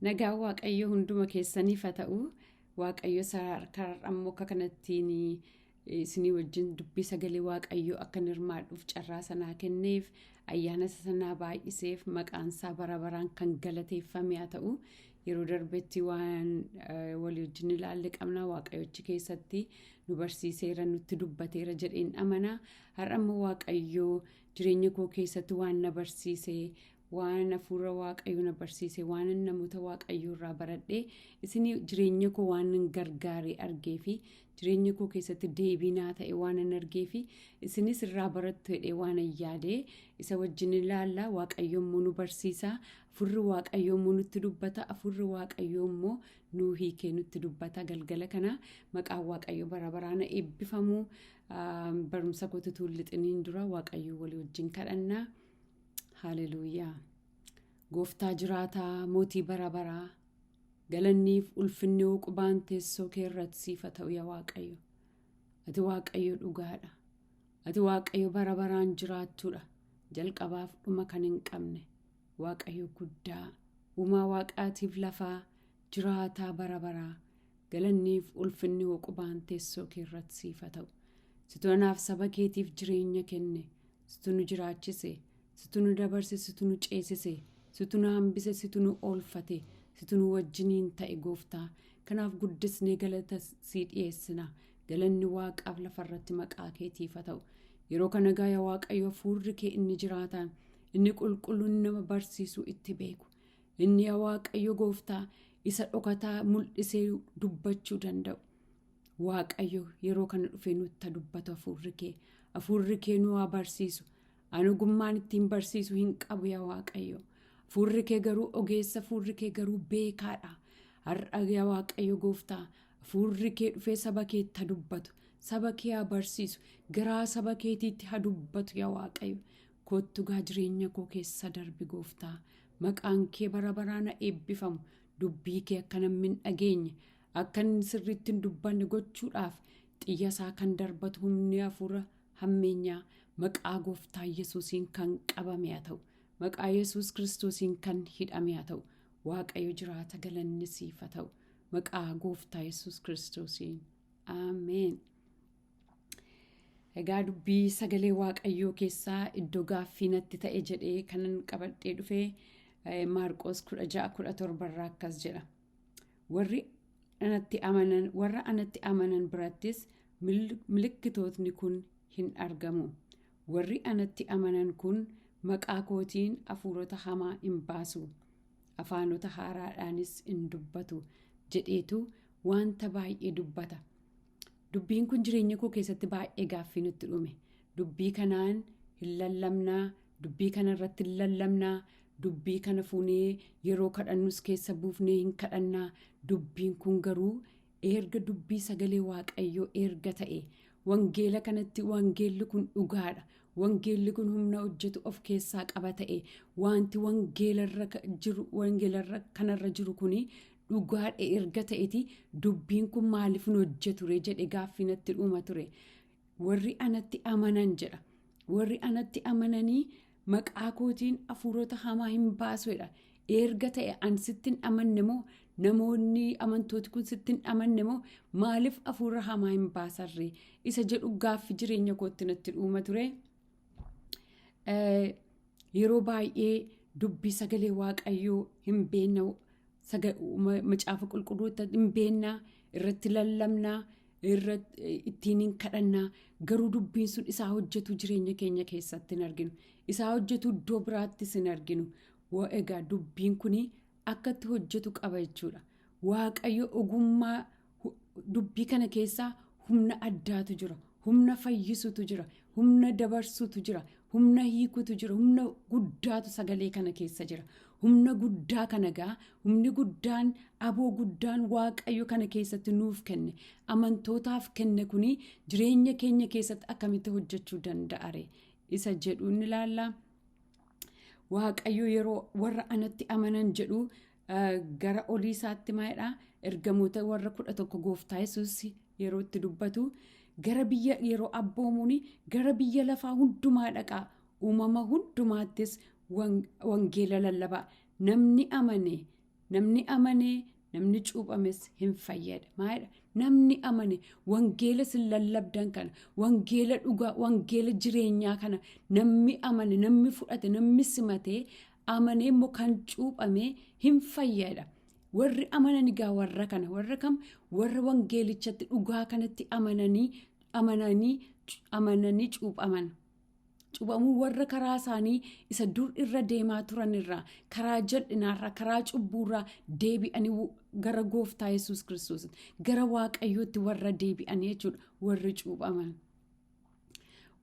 Nagaan Waaqayyoo hunduma keessaniif haa ta'u. Waaqayyo karaa ammoo akka kanattiin isinii wajjin dubbii sagalee Waaqayyoo akka hirmaadhuuf carraa sanaa kenneef, ayyaana sanaa baay'iseef, maqaan isaa bara baraan kan galateeffame haa ta'u. Yeroo darbetti waan walii wajjin ilaalle qabna. Waaqayyochi keessatti nu barsiiseera, nutti dubbateera jedheen amana. Har'a immoo Waaqayyoo jireenya koo keessatti waan na barsiise, waan hafuura Waaqayyoo na barsiise, waan namoota Waaqayyoo irraa baradhe, isinii jireenya koo waan gargaare argee fi jireenya koo keessatti deebii naa ta'e waan an argee fi isinis irraa barattu jedhee waan an yaade isa wajjin ilaalla. Waaqayyo immoo nu barsiisa. Hafuurri Waaqayyoo immoo nutti dubbata. Hafuurri Waaqayyoo immoo nuu hiikee nutti dubbata. Galgala kana maqaan Waaqayyoo bara baraan eebbifamu. Barumsa kootu tuullixiniin dura Waaqayyoo walii wajjin kadhannaa. Haleluuyaa. Gooftaa jiraataa, mootii bara baraa, galanniif ulfinni uqubaan teessoo kee irratti siif haa ta'u, yaa Waaqayyo. Ati Waaqayyo dhugaadha. Ati Waaqayyo bara baraan jiraattuudha. Jalqabaaf dhuma kan hin qabne. Waaqayyo guddaa, uumaa waaqaatiif lafaa, jiraataa bara baraa, galanniif ulfinni uqubaan teessoo kee irratti siif haa ta'u. Situ anaaf saba keetiif jireenya kenne. Situ nu jiraachise. Situ nu dabarse, situ nu ceesise, situ nu hambise, situ nu oolfate, situ nu wajjiniin ta'e, gooftaa. Kanaaf guddisnee galata sii dhiyeessina. Galanni waaqaaf lafarratti maqaa keetiif haa ta'u. Yeroo kana gaa, yaa Waaqayyo, hafuurri kee inni jiraataan, inni qulqulluun nama barsiisuu itti beeku, inni, yaa Waaqayyo gooftaa, isa dhokataa mul'isee dubbachuu danda'u, Waaqayyo yeroo kana dhufee nutti dubbatu. Hafuurri kee, hafuurri kee nu haa barsiisu. Ani ogummaan ittiin barsiisu hin qabu, yaa Waaqayyo. Hafuurri kee garuu ogeessa, hafuurri kee garuu beekaadha. Har'a, yaa Waaqayyo gooftaa, hafuurri kee dhufee saba keetti haa dubbatu. Saba kee haa barsiisu. Garaa saba keetiitti haa dubbatu, yaa Waaqayyo. Kottu gaa, jireenya koo keessa darbi, gooftaa. Maqaan kee bara baraan eebbifamu. Dubbii kee akka namni hin dhageenye, akka inni sirriitti hin dubbanne gochuudhaaf xiyya isaa kan darbatu humni hafuura hammeenyaa maqaa gooftaa Yesuusiin kan qabame haa ta'u. Maqaa Yesuus Kiristoosiin kan hidhame haa ta'u. Waaqayyo jiraata, galanni siif haa ta'u. Maqaa gooftaa Yesuus Kiristoosiin. Ameen. Egaa dubbii sagalee Waaqayyoo keessaa iddoo gaaffii natti ta'e jedhee kanan qabadhee dhufee Maarqos 16:17 irraa akkas jedha. Warri anatti amanan, warra anatti amanan birattis milikkitootni kun hin argamu. Warri anatti amanan kun maqaa kootiin hafuurota hamaa hin baasu. Afaanota haaraadhaanis hin dubbatu jedheetu wanta baay'ee dubbata. Dubbiin kun jireenya koo keessatti baay'ee gaaffii nutti dhume. Dubbii kanaan hin lallabnaa, dubbii kana irratti hin lallabnaa, dubbii kana fuunee yeroo kadhannus keessa buufnee hin kadhannaa. Dubbiin kun garuu erga dubbii sagalee Waaqayyoo erga ta'e, wangeela kanatti wangeelli kun dhugaadha. Wangeelli kun humna hojjetu of keessaa qaba ta'e, wanti wangeelarra jiru, wangeelarra kanarra jiru kuni dhugaadha erga ta'eti, dubbiin kun maaliif hin hojjeture jedhe gaaffii natti dhuma ture. Warri anatti amanan jedha. Warri anatti amananii maqaa kootiin hafuurota hamaa hin baasuudha. Erga ta'e, an sitti hin amanne moo, namoonni amantooti kun sitti hin amanne moo, maaliif hafuura hamaa hin baasarre isa jedhu gaaffii jireenya kootti natti dhuuma ture. Yeroo baay'ee dubbii sagalee Waaqayyoo hin beekna, macaafa qulqulluu hin beeknaa, irratti lallabnaa, ittiin hin kadhannaa, garuu dubbiin sun isaa hojjetu jireenya keenya keessatti hin arginu, isaa hojjetu iddoo biraattis hin arginu. Egaa dubbiin kun akka itti hojjetu qaba jechuudha. Waaqayyo ogummaa dubbii kana keessaa humna addaatu jira, humna fayyisutu jira, humna dabarsutu jira, humna hiikutu jira, humna guddaatu sagalee kana keessa jira. Humna guddaa kana gaa, humni guddaan, aboo guddaan Waaqayyo kana keessatti nuuf kenne, amantootaaf kenne kuni jireenya keenya keessatti akkamitti hojjechuu danda'are isa jedhu ni ilaalla. Waaqayyo yeroo warra anatti amanan jedhu gara olii isaatti maalidha? Ergamoota warra 11 gooftaa Yesuus yeroo itti dubbatu, gara biyya yeroo abboomuun, gara biyya lafaa hundumaa dhaqaa, uumama hundumaattis wangeela lallabaa, namni amane Namni amanee namni cuuphames hin fayyada. Maalidha? Namni amane wangeela sin lallabdan kana, wangeela dhugaa, wangeela jireenyaa kana namni amane, namni fudhate, namni simatee amanee immoo kan cuuphame hin fayyada. Warri amanan egaa warra kana, warra kam? Warra wangeelichatti, dhugaa kanatti amananii amananii amananii cuuphaman. Cuuphamuu warra karaa isaanii isa dur irra deemaa turan irraa, karaa jal'inaarraa, karaa cubbuurraa deebi'anii gara gooftaa Yesuus Kiristoos, gara Waaqayyootti warra deebi'anii jechuudha warri cuuphaman.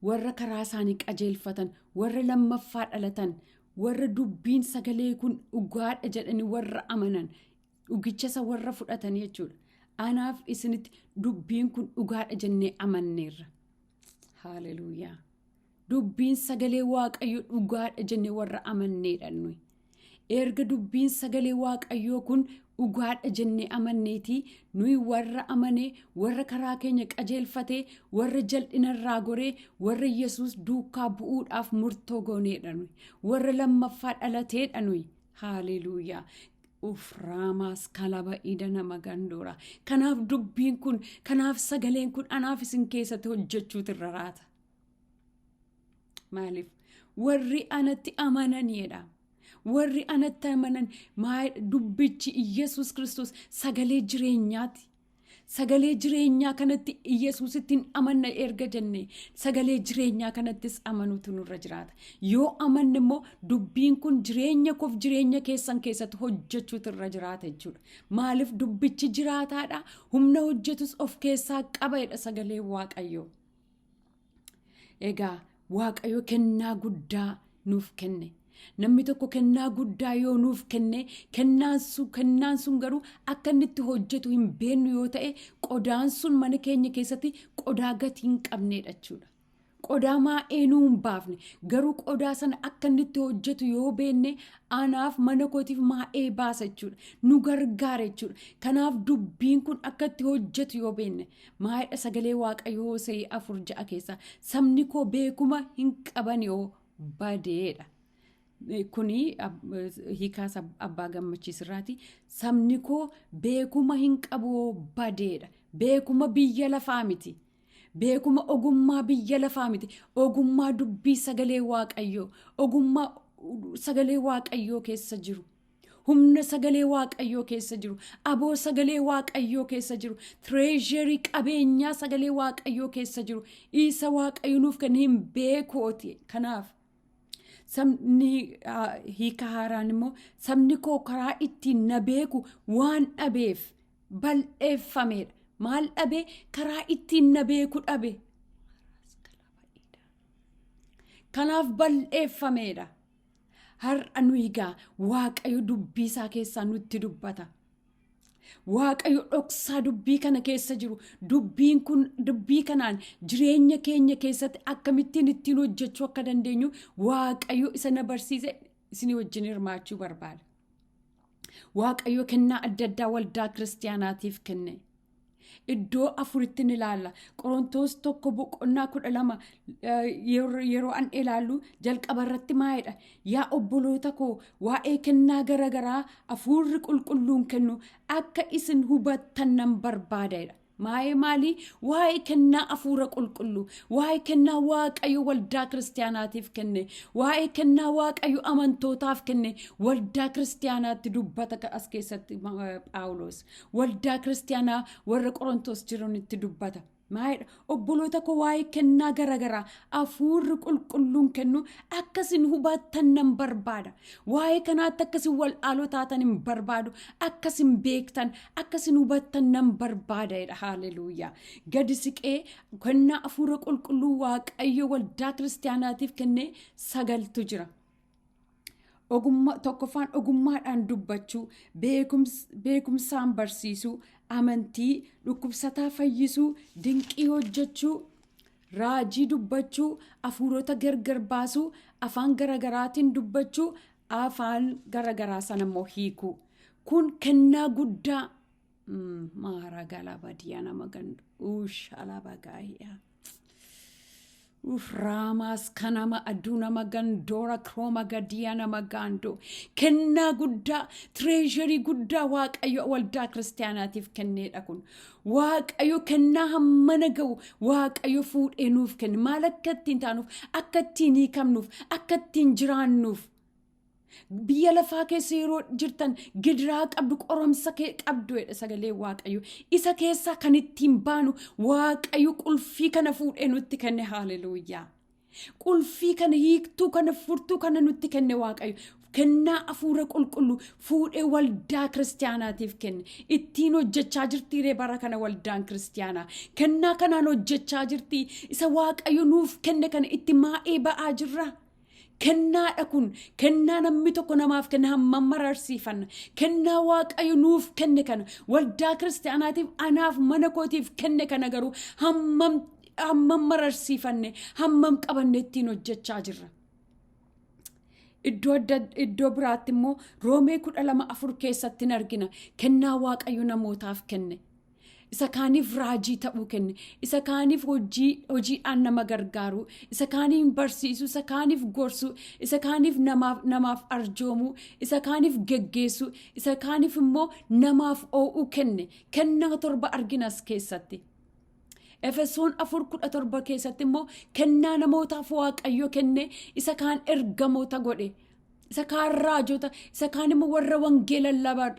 Warra karaa isaanii qajeelfatan, warra lammaffaa dhalatan, warra dubbiin sagalee kun dhugaadha jedhanii warra amanan, dhugicha isa warra fudhatan jechuudha. Anaaf isinitti dubbiin kun dhugaadha jennee amanneerra. Haaleluuyaa. Dubbiin sagalee Waaqayyoo dhugaadha jennee warra amanneedha nuyi. Erga dubbiin sagalee Waaqayyoo kun dhugaadha jennee amanneetii, nuyi warra amanee, warra karaa keenya qajeelfatee, warra jal'inarraa goree, warra Yesuus duukaa bu'uudhaaf murtoo gooneedha nuyi. Warra lammaffaa dhalateedha nuyi. Haaleluuyaa. Ufraamaas kalaba ida nama gandoora. Kanaaf dubbiin kun, kanaaf sagaleen kun anaaf isin keessatti hojjechuutu irra raata. Maaliif? Warri anatti amananiidha. Warri anatti amanan maal? Dubbichi Iyyasuus Kiristoos sagalee jireenyaati. Sagalee jireenyaa kanatti, Iyyasuusitti hin amanna erga jenne, sagalee jireenyaa kanattis amanuutu nurra jiraata. Yoo amanne immoo dubbiin kun jireenya koof jireenya keessan keessatti hojjechuutu irra jiraata jechuudha. Maaliif? Dubbichi jiraataadha. Humna hojjetus of keessaa qaba jedha sagalee Waaqayyoo. Egaa Waaqayyo kennaa guddaa nuuf kenne. Namni tokko kennaa guddaa yoo nuuf kenne, kennaan sun garuu akka inni itti hojjetu hin beeknu yoo ta'e, qodaan sun mana keenya keessatti qodaa gatii hin qabneedha jechuudha. Qodaa maa'ee nuu hin baafne, garuu qodaa sana akka inni itti hojjetu yoo beekne, anaaf mana kootiif maa'ee baasa jechuudha. Nu gargaara jechuudha. Kanaaf dubbiin kun akka itti hojjetu yoo beekne, maa'eedha sagalee Waaqayyoo Hosee 4:6 keessa, sabni koo beekuma hin qaban yoo badeedha. Kuni hiikaas abbaa gammachiisirraati. Sabni koo beekuma hin qabu badeedha. Beekuma biyya lafaa miti. Beekuma ogummaa biyya lafaa miti. Ogummaa dubbii sagalee Waaqayyoo. Ogummaa sagalee Waaqayyoo keessa jiru. Humna sagalee Waaqayyoo keessa jiru. Aboo sagalee Waaqayyoo keessa jiru. Treasure, qabeenyaa sagalee Waaqayyoo keessa jiru. Isa Waaqayyo nuuf kenne hin beekuuti. Kanaaf sabni, hiika haaraan immoo, sabni koo karaa ittiin na beeku waan dhabeef bal'eeffameedha. Maal dhabe? Karaa ittiin na beeku dhabe. Kanaaf bal'eeffameedha. Har'a nu egaa Waaqayyo dubbii isaa keessaa nutti dubbata. Waaqayyo dhoksaa dubbii kana keessa jiru, dubbiin kun, dubbii kanaan jireenya keenya keessatti akkamittiin ittiin hojjechuu akka dandeenyu Waaqayyo isa na barsiise isinii wajjin hirmaachuu barbaada. Waaqayyo kennaa adda addaa waldaa kiristaanaatiif kenne. Iddoo afuritti ni ilaalla. Qorontoos 1 boqonnaa 12 yeroo an ilaallu, jalqaba irratti maalidha? Yaa obboloota koo, waa'ee kennaa garaagaraa hafuurri qulqulluun kennu akka isin hubattan nan barbaada. Waa'ee maalii? Waa'ee kennaa hafuura qulqulluu, waa'ee kennaa Waaqayyo waldaa kiristaanaatiif kenne, waa'ee kennaa Waaqayyo amantootaaf kenne waldaa kiristaanaatti dubbata as keessatti Phaawulos. Waldaa kiristaanaa warra Qorontos jiranitti dubbata. Maalidha? Obboloota koo, waa'ee kennaa garaagaraa hafuurri qulqulluun kennu akkasin hubattan nan barbaada. Waa'ee kanaatti akkasin wal'aaloo taatan hin barbaadu. Akkasin beektan, akkasin hubattan nan barbaada jedha. Haaleluuyaa. Gadi siqee kennaa hafuura qulqulluu Waaqayyo waldaa kiristaanaatiif kenne sagaltu jira. Ogummaa tokkoffaan ogummaadhaan dubbachuu, beekumsaan barsiisuu, amantii, dhukkubsataa fayyisuu, dinqii hojjechuu, raajii dubbachuu, hafuurota gargar baasuu, afaan garagaraatiin dubbachuu, afaan garagaraa sana immoo hiikuu. Kun kennaa guddaa maara galaa badiyaa nama gandu uushala bagaayaa. Ufraamaas kanama aduu nama gandoora kirooma gadiyaa nama gaandoo. Kennaa guddaa, treasury guddaa Waaqayyo waldaa kiristaanaatiif kenneedha kun. Waaqayyo kennaa hammana ga'u Waaqayyo fuudhee nuuf kenne. Maal akka ittiin taanuuf, akka ittiin hiikamnuuf, akka ittiin jiraannuuf. Biyya lafaa keessa yeroo jirtan gidiraa qabdu, qoromsa qabdu jedha sagalee Waaqayyo. Isa keessaa kan ittiin baanu Waaqayyo qulfii kana fuudhee nutti kenne. Haaleluuyaa. Qulfii kana, hiiktuu kana, furtuu kana nutti kenne Waaqayyo. Kennaa hafuura qulqulluu fuudhee waldaa kiristaanaatiif kenne. Ittiin hojjechaa jirtiiree bara kana waldaan kiristaanaa? Kennaa kanaan hojjechaa jirtii? Isa Waaqayyo nuuf kenne kana itti maa'ee ba'aa jirra. Kennaadha kun, kennaa namni tokko namaaf kenne hammam mararsiifanna? Kennaa Waaqayyo nuuf kenne kana, waldaa kiristaanaatiif, anaaf mana kootiif kenne kana garuu hammam hammam mararsiifanne, hammam qabanne ittiin hojjechaa jirra? Iddoo adda, iddoo biraatti immoo Roomee 12:4 keessatti hin argina kennaa Waaqayyo namootaaf kenne. Isa kaaniif raajii ta'uu kenne, isa kaaniif hojiidhaan nama gargaaru, isa kaaniif barsiisuu, isa kaaniif gorsuu, isa kaaniif namaaf arjoomuu, isa kaaniif geggeessuu, isa kaaniif immoo namaaf oo'uu kenne. Kennaa torba argina as keessatti. Efesoon 4:17 keessatti immoo kennaa namootaaf Waaqayyo kenne, isa kaan ergamoota godhe. Isa kaan raajota, isa kaan immoo warra wangeela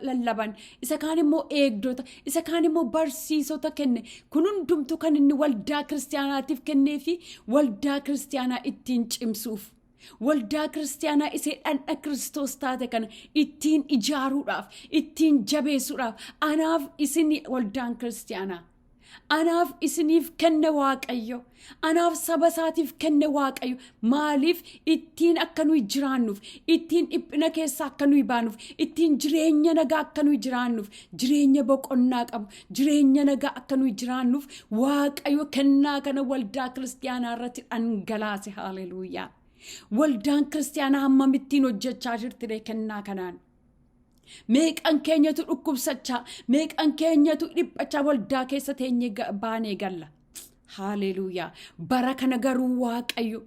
lallaban, isa kaan immoo eegdota, isa kaan immoo barsiisota kenne. Kun hundumtu kan inni waldaa kiristaanaatiif kennee fi waldaa kiristaanaa ittiin cimsuuf. Waldaa kiristaanaa isee dhandha Kiristoos taate kana ittiin ijaaruudhaaf, ittiin jabeessuudhaaf anaaf isin waldaan kiristaanaa. Anaaf isiniif kenne Waaqayyo. Anaaf saba isaatiif kenne Waaqayyo. Maaliif? Ittiin akka nuyi jiraannuuf, ittiin dhiphina keessaa akka nuyi baanuuf, ittiin jireenya nagaa akka nuyi jiraannuuf, jireenya boqonnaa qabu, jireenya nagaa akka nuyi jiraannuuf Waaqayyo kennaa kana waldaa kiristaanaa irratti dhangalaase. Haaleluuyaa. Waldaan kiristaanaa hammam ittiin hojjechaa jirti kennaa kanaan? Meeqan keenyatu dhukkubsachaa, meeqan keenyatu dhiphachaa waldaa keessa teenyee baanee galla? Haaleluuyaa. Bara kana garuu Waaqayyo.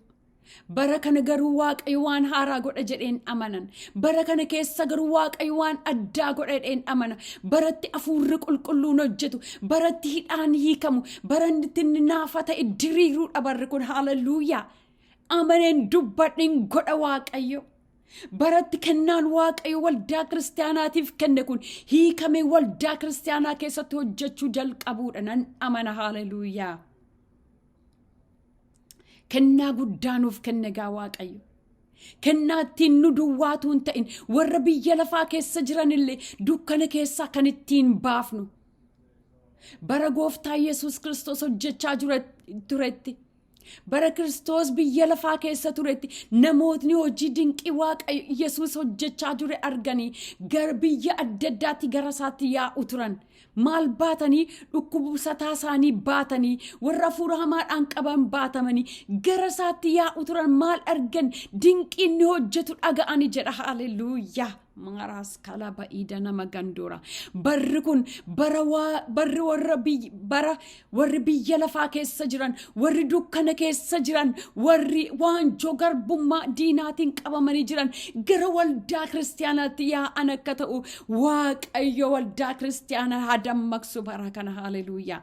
Bara kana garuu Waaqayyo waan haaraa godha jedheen amanan. Bara kana keessa garuu Waaqayyo waan addaa godha jedheen amana. Baratti hafuurri qulqulluun hojjetu, baratti hidhaan hiikamu, baratti inni naafa ta'e diriiruudha barri kun. Haaleluuyaa. Amaneen dubbadheen godha Waaqayyo. Baratti kennaan Waaqayyo waldaa kiristaanaatiif kenne kun hiikamee waldaa kiristaanaa keessatti hojjechuu jalqabuudha nan amana. Haaleluuyaa. Kennaa guddaa nuuf kenne gaa Waaqayyo. Kennaa ittiin nu duwwaatu hin ta'in, warra biyya lafaa keessa jiranillee dukkana keessaa kan ittiin baafnu. Bara gooftaa Yesuus Kiristoos hojjechaa turetti, bara Kiristoos biyya lafaa keessa turetti, namootni hojii dinqii Waaqa Yesuus hojjechaa ture arganii gara biyya adda addaatti gara isaatti yaa'u turan. Maal baatanii? Dhukkubsataa isaanii baatanii, warra hafuura hamaadhaan qaban baatamanii gara isaatti yaa'u turan. Maal argan? Dinqii inni hojjetu dhaga'ani jedha. Haaleluyyaa. Maaraas kala ba'iida nama gandoora. Barri kun bara waa barri warra biyya, bara warri biyya lafaa keessa jiran, warri dukkana keessa jiran, warri waanjoo garbummaa diinaatiin qabamanii jiran gara waldaa kiristaanaatti yaa'an akka ta'u Waaqayyo waldaa kiristaanaa haa dammaqsu bara kana. Haaleluyyaa.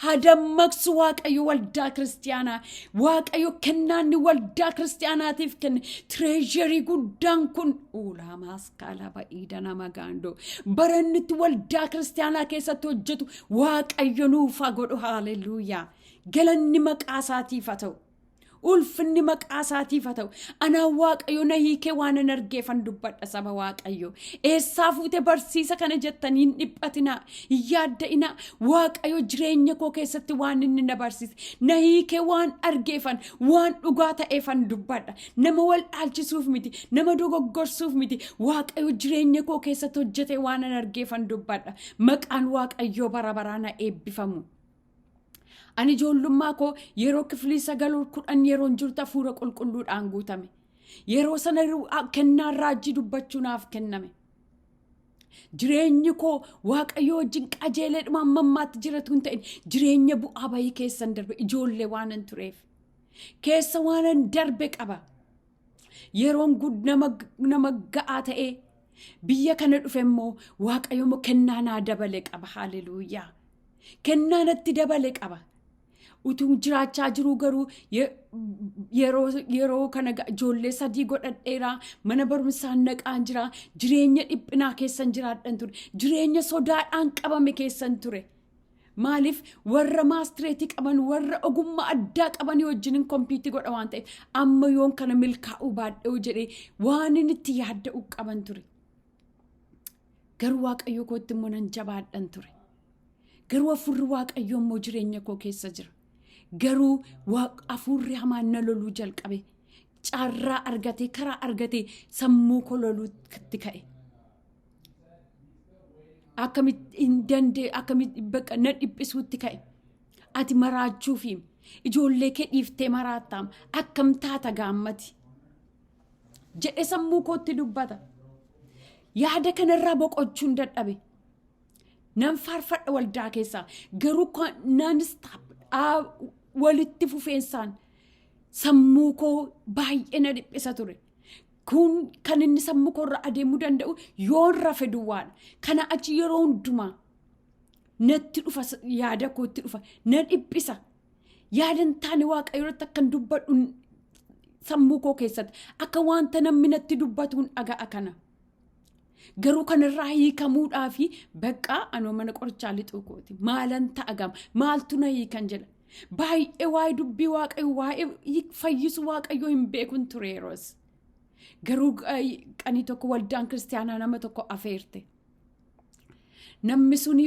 Haa dammaqsu Waaqayyo waldaa kiristaanaa. Waaqayyo kennaanni waldaa kiristaanaatiif kenne, treasury guddaan kun, uulaa maaskaalaa ba'iida nama gaandoo, bara inni itti waldaa kiristaanaa keessatti hojjetu Waaqayyo nuuf haa godhu. Haaleluyyaa. Galanni maqaa isaatiif haa ta'u. Ulfinni maqaa isaatiif haa ta'u. Anaan Waaqayyo na hiikee waan an argeefan dubbadha, saba Waaqayyo. Eessaa fuute barsiisa kana jettanii hin dhiphatinaa, hin yaadda'inaa. Waaqayyo jireenya koo keessatti waan inni na barsiise, na hiikee waan argeefan, waan dhugaa ta'eefan dubbadha. Nama wal dhaalchisuuf miti, nama dogoggorsuuf miti. Waaqayyo jireenya koo keessatti hojjete waan an argeefan dubbadha. Maqaan Waaqayyoo bara baraan haa eebbifamu. Ani ijoollummaa koo yeroo kifilii 9, 10 yeroon jirtu hafuura qulqulluudhaan guutame. Yeroo sana kennaan raajii dubbachuu naaf kenname. Jireenyi koo Waaqayyo wajjin qajeeleedhuma amma ammaatti jiratu hin ta'in, jireenya bu'aa bayii keessan darbe ijoollee waan hin tureef. Keessa waanan darbe qaba. Yeroon nama ga'aa ta'ee biyya kana dhufe immoo Waaqayyo immoo kennaa naa dabale qaba. Haleluuyaa. Kennaa natti dabale qaba. Utuu jiraachaa jiruu garuu yeroo kana ijoollee 3 godhadheera. Mana barumsaan naqaan jira. Jireenya dhiphinaa keessan jiraadhan ture. Jireenya sodaadhaan qabame keessan ture. Maaliif warra maastireetii qaban, warra ogummaa addaa qabanii wajjinin kompiitii godha waan ta'eef, amma yoon kana milkaa'uu baadhee jedhee waan inni itti yaadda'u qaban ture. Garuu Waaqayyo kootti immoo nan jabaadhan ture. Garuu hafuurri Waaqayyoo immoo jireenya koo keessa jira. Garuu hafuurri hamaan na loluu jalqabe. Carraa argatee, karaa argatee sammuu koo loluutti ka'e. Akkamitti hin danda'e, akkamitti bakka na dhiphisuutti ka'e. Ati maraachuufi ijoollee kee dhiiftee maraattaam, akkam taata gaammati jedhe sammuu kootti dubbata. Yaada kanarraa boqochuun dadhabe. Nan faarfadha waldaa keessaa, garuu non stop walitti fufeensaan sammuu koo baay'ee na dhiphisa ture. Kun kan inni sammuu koo irra adeemuu danda'u yoon rafe duwwaadha. Kana achi yeroo hundumaa natti dhufa, yaada kootti dhufa, na dhiphisa. Yaada hin taane Waaqayyo irratti akkan dubbadhu, sammuu koo keessatti akka wanta namni natti dubbatuun dhaga'a kana. Garuu kanarraa hiikamuudhaa fi baqqaa anoo mana qorichaa lixuu kooti. Maalan ta'a gama? Maaltu na hiikan jedha. Baay'ee waa'ee dubbii Waaqayyo, waa'ee fayyisu Waaqayyo hin beekun ture yeroos. Garuu qanii tokko waldaan kiristaanaa nama tokko afeerte. Namni suni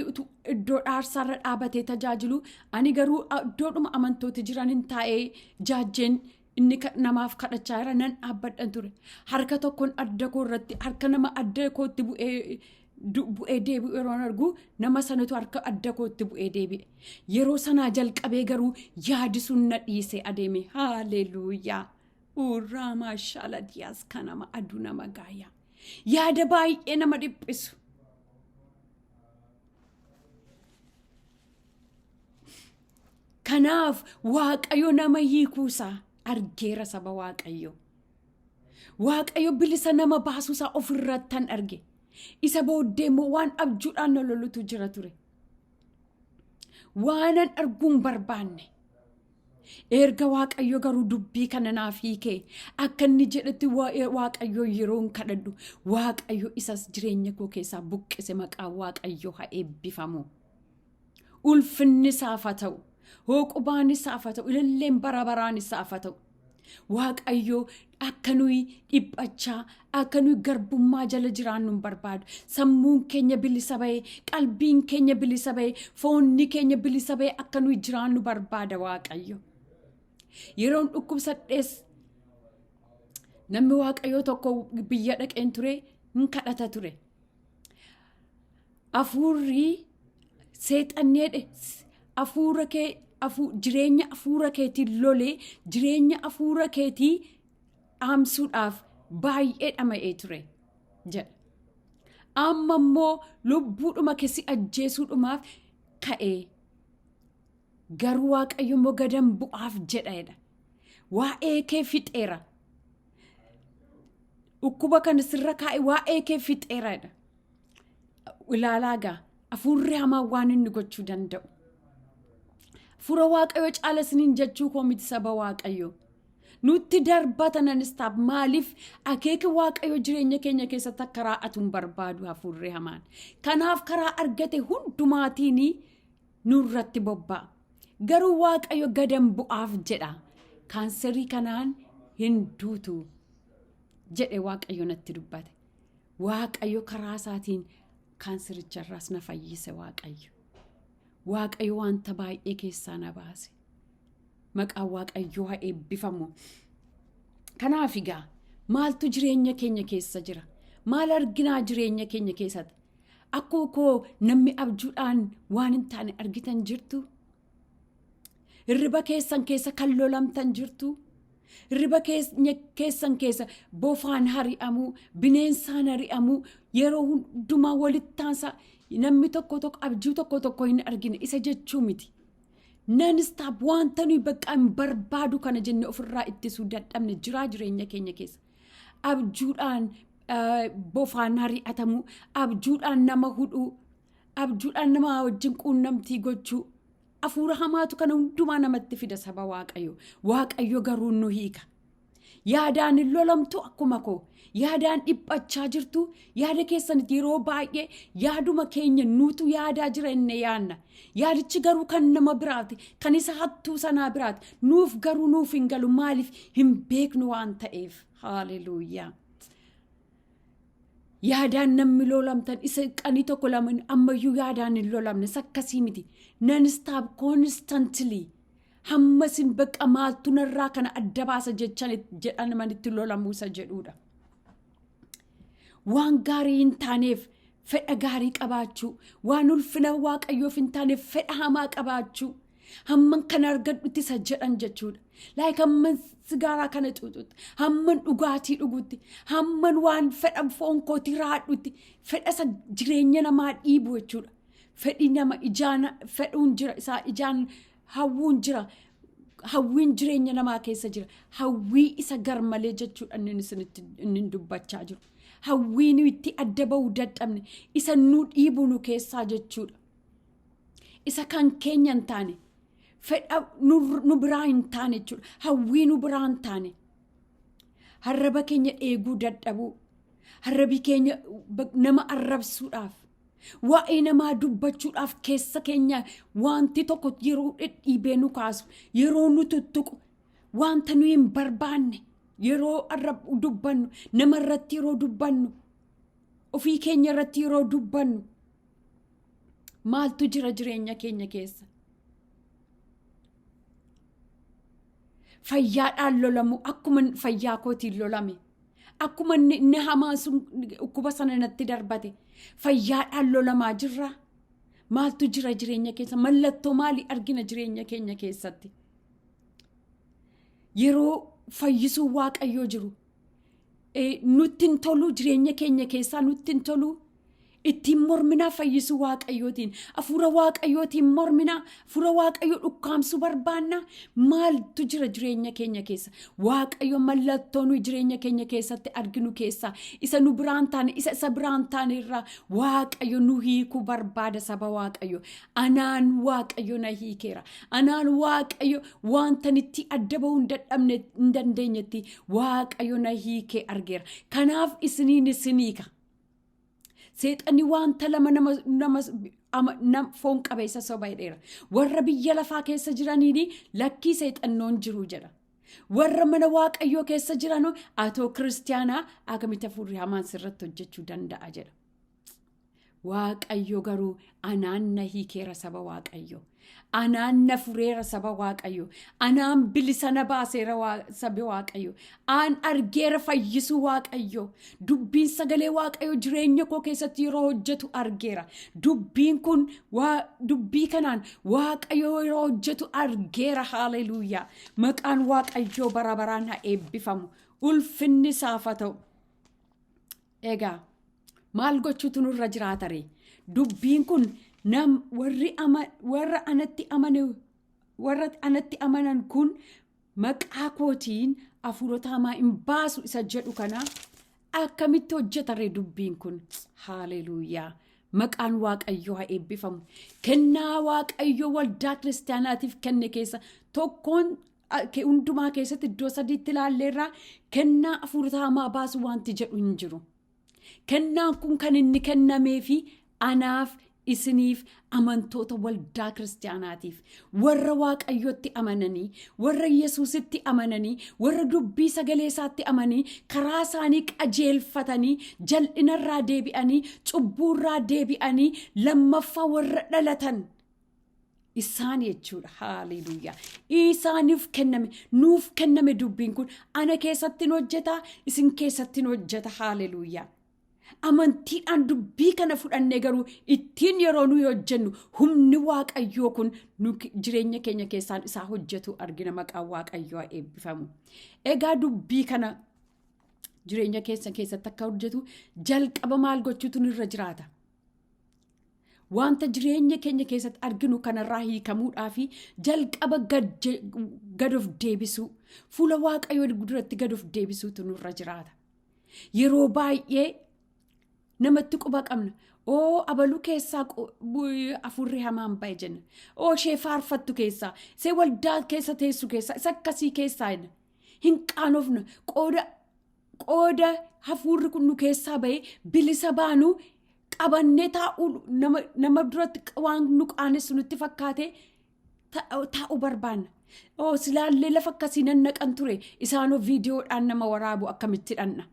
iddoo dhaarsaarra dhaabatee tajaajilu, ani garuu iddoodhuma amantooti jiran hin taa'ee jaajjeen inni namaaf kadhachaa jira nan dhaabbadhan ture. Harka tokkoon adda koo irratti harka nama adda kootti bu'ee deebi'u yeroo argu, nama sanatu harka adda kootti bu'ee deebi'e. Yeroo sanaa jalqabee garuu yaadi sun na dhiisee adeeme. Haaleluuyaa. Urraa maashaala diyaas kanama aduu nama gaayaa. Yaada baay'ee nama dhiphisu. Kanaaf Waaqayyo nama hiikuusaa argeera, saba Waaqayyo. Waaqayyo bilisa nama baasuusaa ofirrattan arge. Isa booddee immoo waan abjuudhaan na lolutu jira ture. Waanan arguun barbaanne. Erga Waaqayyo garuu dubbii kana naaf hiikee, akka inni jedhetti Waaqayyo yeroon kadhadhu, Waaqayyo isas jireenya koo keessaa buqqise. Maqaan Waaqayyo haa eebbifamu. Ulfinni isaaf haa ta'u. Hooqubaan isaaf haa ta'u. Ililleen bara baraan isaaf haa ta'u. Waaqayyo akka nuyi dhiphachaa, akka nuyi garbummaa jala jiraannu hin barbaadu. Sammuun keenya bilisa bahee, qalbiin keenya bilisa bahee, foonni keenya bilisa bahee akka nuyi jiraannu barbaada Waaqayyo. Yeroon dhukkubsadhees namni Waaqayyoo tokko biyya dhaqeen ture, hin kadhata ture. Hafuurri seexanni jedhe hafuura kee, jireenya hafuura keetiin lolee jireenya hafuura keetii dhaamsuudhaaf baay'ee dhama'ee ture jedha. Amma immoo lubbuudhuma kee si ajjeesuudhumaaf ka'ee, garuu Waaqayyo immoo gadan bu'aaf jedha. Waa'ee kee fixeera. Dhukkuba kana sirra kaa'e, waa'ee kee fixeera jedha. Ilaalaa gaa, hafuurri hamaan waan inni gochuu danda'u. Hafuura Waaqayyoo caala isiniin jechuu koo miti, saba Waaqayyoo. Nutti darbata non stop. Maaliif? Akeeka Waaqayyoo jireenya keenya keessatti akka raa'atu hin barbaadu hafuurri hamaan. Kanaaf karaa argate hundumaatiin nurratti bobba'a. Garuu Waaqayyo gadan bu'aaf jedha. Kaanserii kanaan hin duutu jedhe Waaqayyo natti dubbate. Waaqayyo karaa isaatiin kaansericharraas na fayyise Waaqayyo. Waaqayyo wanta baay'ee keessaa na baase. Maqaan Waaqayyoo haa eebbifamu. Kanaaf egaa maaltu jireenya keenya keessa jira? Maal arginaa jireenya keenya keessatti? Akkuma koo namni abjuudhaan waan hin taane argitan jirtu? Hirriba keessan keessa kan lolamtan jirtu? Hirriba keessan keessa bofaan hari'amuu, bineensaan hari'amuu, yeroo hundumaa walittaansa namni tokko tokko abjuu tokko tokko hin argine isa jechuu miti. Non-stop wanta nuyi bakka hin barbaadu kana jenne ofirraa ittisuu dadhabne jiraa jireenya keenya keessa. Abjuudhaan bofaan hari'atamuu, abjuudhaan nama hudhuu, abjuudhaan nama wajjin quunnamtii gochuu. Hafuura hamaatu kana hundumaa namatti fida, saba Waaqayyo. Waaqayyo garuu nu hiika. Yaadaan hin lolamtu akkuma koo. Yaadaan dhiphachaa jirtu. Yaada keessanitti yeroo baay'ee yaaduma keenya nuutu yaadaa jira inni yaanna. Yaadichi garuu kan nama biraati. Kan isa hattuu sanaa biraati. Nuuf garuu nuuf hin galu, maaliif hin beeknu waan ta'eef. Haaleluuyaa. Yaadaan namni lolamtan isa qanii tokko lama ammayyuu yaadaan hin lolamne akkasii miti. Non-stop, constantly. Hamma isin bakka maaltu narraa kana adda baasa jechan jedhan manitti lolamuu isa jedhudha. Waan gaarii hin taaneef fedha gaarii qabaachuu, waan ulfina Waaqayyoof hin taaneef fedha hamaa qabaachuu, hamman kana argadhutti isa jedhan jechuudha. Like hamman sigaaraa kana xuuxutti, hamman dhugaatii dhugutti, hamman waan fedha foon kootii raadhutti, fedha isa jireenya namaa dhiibu jechuudha. Fedhi nama ijaan fedhuun jira, isaa ijaan hawwuun jira. Hawwiin jireenya namaa keessa jira. Hawwii isa garmalee jechuudha inni isinitti inni dubbachaa jiru. Hawwii nu itti adda bahuu dadhabne isa nu dhiibu nu keessaa jechuudha. Isa kan keenya hin taane, fedha nu biraa hin taane jechuudha. Hawwii nu biraa hin taane. Harraba keenya eeguu dadhabuu. Harrabi keenya nama arrabsuudhaaf, waa'ee namaa dubbachuudhaaf keessa keenya wanti tokko yeroo dhidhiibee nu kaasu, yeroo nu tuttuqu, wanta nu hin barbaanne yeroo dubbannu, nama irratti yeroo dubbannu, ofii keenya irratti yeroo dubbannu, maaltu jira jireenya keenya keessa? Fayyaadhaan lolamu, akkuma fayyaa kootiin lolame, akkuma inni hamaan sun dhukkuba sana natti darbate, fayyaadhaan lolamaa jirra. Maaltu jira jireenya keessa? Mallattoo maalii argina jireenya keenya keessatti? Yeroo fayyisuu Waaqayyoo jiru nutti hin tolu, jireenya keenya keessaa nutti hin tolu. Ittiin morminaa fayyisuu Waaqayyootiin, hafuura Waaqayyootiin morminaa, hafuura Waaqayyoo dhukkaamsuu barbaannaa. Maaltu jira jireenya keenya keessa? Waaqayyo mallattoo nuyi jireenya keenya keessatti arginu keessaa isa nu biraan taane, isa biraan taane irraa Waaqayyo nu hiikuu barbaada, saba Waaqayyo. Anaan Waaqayyo na hiikeera. Anaan Waaqayyo wanta itti adda bahuu hin dadhabne, hin dandeenyetti Waaqayyo na hiikee argeera. Kanaaf isiniin isin hiika. Seexanni wanta lama nama foon qabeessa soba jedheera. Warra biyya lafaa keessa jiraniin lakkii, seexannoon jiru jedha. Warra mana Waaqayyoo keessa jiran atoo kiristiyaanaa akkamitti hafuurri hamaan sirratti hojjechuu danda'a jedha. Waaqayyo garuu anaan na hiikeera, saba Waaqayyo. Anaan na fureera, saba Waaqayyo. Anaan bilisa na baaseera, sabi Waaqayyo. Aan argeera fayyisuu Waaqayyo. Dubbiin sagalee Waaqayyo jireenya koo keessatti yeroo hojjetu argeera. Dubbiin kun dubbii kanaan Waaqayyo yeroo hojjetu argeera. Haaleluuyaa. Maqaan Waaqayyoo bara baraan haa eebbifamu. Ulfinni isaaf haa ta'u. Egaa maal gochuutu nurra jiraata ree? Dubbiin kun nam warri ama warra anatti amane, warra anatti amanan kun maqaa kootiin hafuurota hamaa hin baasu isa jedhu kana akkamitti hojjeta ree dubbiin kun? Haaleluuyaa. Maqaan Waaqayyoo haa eebbifamu. Kennaa Waaqayyoo waldaa kiristaanaatiif kenne keessa tokkoon hundumaa keessatti iddoo sadiitti ilaalleerraa, kennaa hafuurota hamaa baasu wanti jedhu hin jiru. Kennaan kun kan inni kennamee fi anaaf, isiniif, amantoota waldaa kiristaanaatiif, warra Waaqayyotti amananii, warra Yesuusitti amananii, warra dubbii sagalee isaatti amananii, karaa isaanii qajeelfatanii, jal'inarraa deebi'anii, cubbuurraa deebi'anii, lammaffaa warra dhalatan isaan jechuudha. Haaleluuyaa. Isaaniif kenname, nuuf kenname. Dubbiin kun ana keessatti hojjeta, isin keessatti hojjeta. Haaleluuyaa. Amantiidhaan dubbii kana fudhannee garuu ittiin yeroo nuyi hojjennu, humni Waaqayyoo kun nu jireenya keenya keessaan isaa hojjetu argina. Maqaan Waaqayyoo haa eebbifamu. Egaa dubbii kana jireenya keessa keessatti akka hojjetu jalqaba maal gochuutu nurra jiraata? Wanta jireenya keenya keessatti arginu kanarraa hiikamuudhaa fi jalqaba gad of deebisuu, fuula Waaqayyoo duratti gad of deebisuutu nurra jiraata. Yeroo baay'ee namatti quba qabna. Oo, abaluu keessaa hafuurri hamaan ba'e jenna. Oo, ishee faarfattu keessaa, ishee waldaa keessa teessu keessaa, isa akkasii keessaa jenna. Hin qaanofna. Qooda hafuurri kun nu keessaa ba'e bilisa baanu, qabannee taa'uu, nama duratti waan nu qaanessu nutti fakkaate taa'uu barbaanna. Oo, silaallee lafa akkasii nan naqan ture, isaanoo viidiyoodhaan nama waraabu, akkamitti dhanna.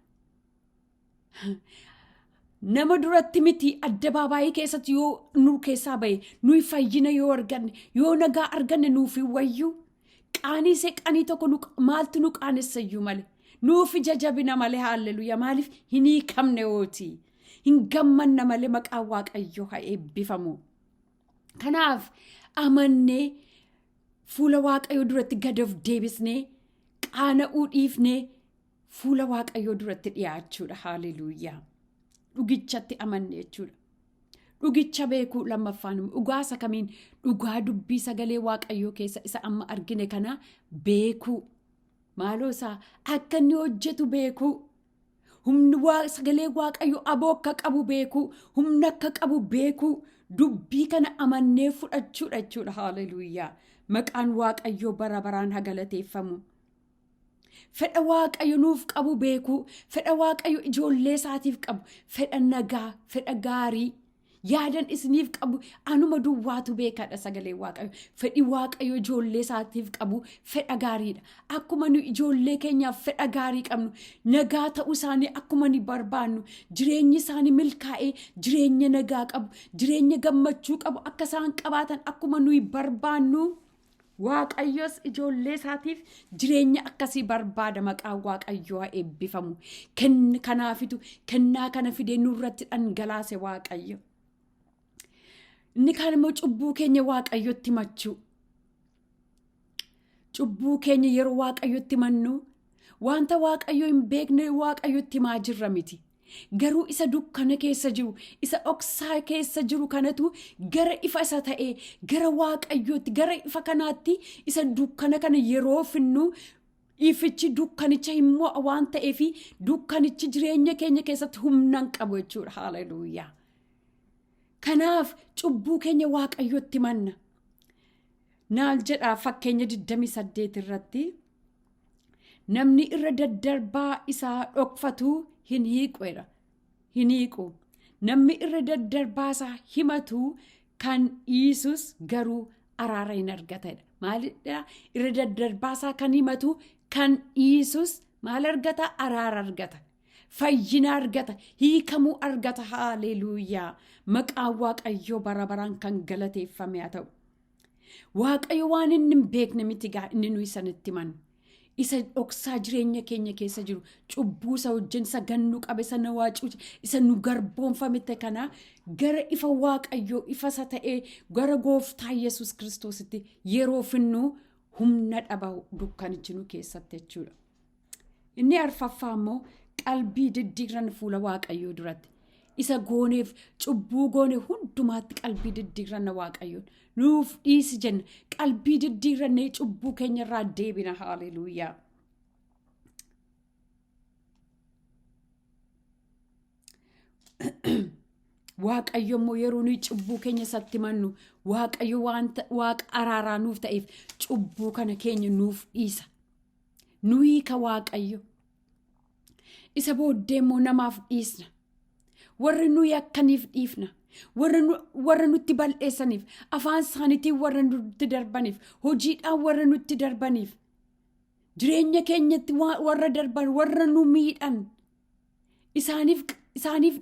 Nama duratti miti, addabaabaayii keessatti yoo nu keessaa bahe, nuyi fayyina yoo arganne, yoo nagaa arganne, nuuf hin wayyuu? Qaanii isee qanii tokko maaltu nu qaanessayyuu malee? Nuuf ija jabina malee. Haalleluuyaa! Maaliif hin hiikamne yooti? Hin gammanna malee. Maqaan Waaqayyoo haa eebbifamu. Kanaaf amannee fuula Waaqayyoo duratti gad of deebisnee, qaana'uu dhiifnee, fuula Waaqayyoo duratti dhiyaachuudha. Haalleluuyaa! Dhugichatti amanne jechuudha. Dhugicha beekuu lammaffaan dhugaa isa kamiin? Dhugaa dubbii sagalee Waaqayyoo keessa isa amma argine kana beekuu. Maaloo isaa akka inni hojjetu beekuu. Humni sagalee Waaqayyoo aboo akka qabu beekuu, humna akka qabu beekuu, dubbii kana amannee fudhachuudha jechuudha. Haalleluuyaa! Maqaan Waaqayyoo bara baraan haa galateeffamu. Fedha Waaqayyo nuuf qabu beekuu, fedha Waaqayyo ijoollee isaatiif qabu, fedha nagaa, fedha gaarii yaadan isiniif qabu anuma duwwaatu beekadha sagalee Waaqayyo. Fedhi Waaqayyo ijoollee isaatiif qabu fedha gaariidha. Akkuma nu ijoollee keenyaaf fedha gaarii qabnu, nagaa ta'uu isaanii akkuma ni barbaannu, jireenyi isaanii milkaa'ee, jireenya nagaa qabu, jireenya gammachuu qabu akka isaan qabaatan akkuma nuyi barbaannu, Waaqayyos ijoollee isaatiif jireenya akkasii barbaada. Maqaan Waaqayyoo haa eebbifamu. Kanaafitu kennaa kana fidee nurratti dhangalaase Waaqayyo. Inni kaan immoo cubbuu keenya Waaqayyotti himachuu. Cubbuu keenya yeroo Waaqayyotti himannu, wanta Waaqayyo hin beekne Waaqayyotti himaa jirra miti. Garuu isa dukkana keessa jiru, isa dhoksaa keessa jiru kanatu gara ifa isa ta'e, gara Waaqayyootti, gara ifa kanaatti isa dukkana kana yeroo finnu, ifichi dukkanicha hin mo'a waan ta'eef, dukkanichi jireenya keenya keessatti humna hin qabu jechuudha. Haaleluyyaa. Kanaaf cubbuu keenya Waaqayyotti himanna. Naal jedhaa fakkeenya 28 irratti? Namni irra daddarbaa isaa dhokfatu hin hiiqu. Hin hiiqu. Namni irra daddarbaa isaa himatu kan dhiisus garuu araara hin argatedha. Maalidha? Irra daddarbaa isaa kan himatu kan dhiisus maal argata? Araara argata. Fayyina argata. Hiikamuu argata. Haaleluuyaa. Maqaan Waaqayyoo bara baraan kan galateeffame haa ta'u. Waaqayyo waan inni hin beekne miti gaa inni nuyi sanatti himannu. Isa dhoksaa jireenya keenya keessa jiru, cubbuu isa wajjin isa gannu qabe, isa na waacuu, isa nu garboonfamte kana gara ifa Waaqayyoo, ifa isa ta'ee, gara gooftaa Yesuus Kiristoositti yeroo finnu, humna dhaba dukkanichi nu keessatti jechuudha. Inni arfaffaa immoo qalbii diddiiran fuula Waaqayyoo duratti. Isa gooneef, cubbuu goone hundumaatti qalbii diddiiranna, Waaqayyoon nuuf dhiisi jenna. Qalbii diddiirannee cubbuu keenya irraa deebina. Haaleluuyaa. Waaqayyo immoo yeroo nuyi cubbuu keenya isatti himannu, Waaqayyo wanta Waaqa araaraa nuuf ta'eef cubbuu kana keenya nuuf dhiisa. Nu hiika Waaqayyo. Isa booddee immoo namaaf dhiisna. Warri nu yakkaniif dhiifna. Warra nutti bal'eessaniif, afaan isaaniitiin warra nutti darbaniif, hojiidhaan warra nutti darbaniif, jireenya keenyatti warra darban, warra nu miidhan isaaniif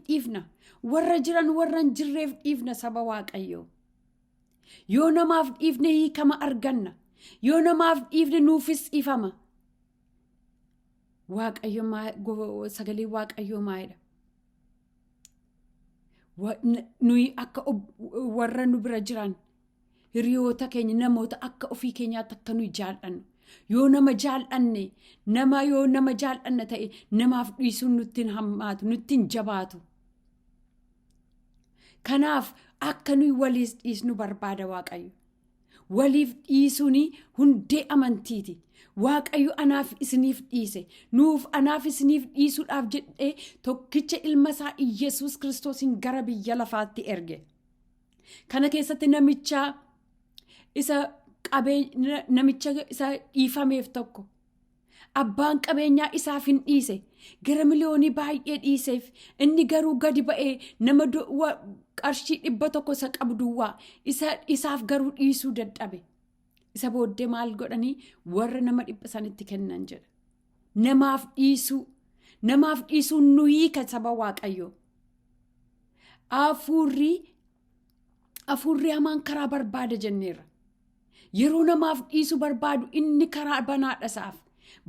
dhiifna. Warra jiran, warra hin jirreef dhiifna, saba Waaqayyoo. Yoo namaaf dhiifne hiikama arganna. Yoo namaaf dhiifne nuufis dhiifama. Waaqayyo, sagalee Waaqayyoo maalidha? Nuyi akka warra nu bira jiran, hiriyoota keenya, namoota akka ofii keenyaatti akka nuyi jaal'annu. Yoo nama jaal'anne, nama yoo nama jaal'anna ta'e, namaaf dhiisuun nutti hin hammaatu, nutti hin jabaatu. Kanaaf Akka nuyi waliif dhiisnu barbaada Waaqayyo. Waliif dhiisuun hundee amantiiti. Waaqayyo anaaf isiniif dhiise. Nuuf anaaf isiniif dhiisuudhaaf jedhee tokkicha ilma isaa Iyyasuus Kiristoosiin gara biyya lafaatti erge. Kana keessatti namicha isa qabee namicha isa dhiifameef tokko abbaan qabeenyaa isaaf hin dhiise, gara miliyoonii baay'ee dhiiseef. Inni garuu gadi ba'ee nama qarshii 100 isa qabu duwwaa isa isaaf garuu dhiisuu dadhabe. Isa booddee maal godhanii? Warra nama 100 sanitti kennan jedha. Namaaf dhiisuu, namaaf dhiisuun nu hiika, saba Waaqayyoo. Hafuurri hamaan karaa barbaada jenneerra. Yeroo namaaf dhiisuu barbaadu inni karaa banaadha isaaf.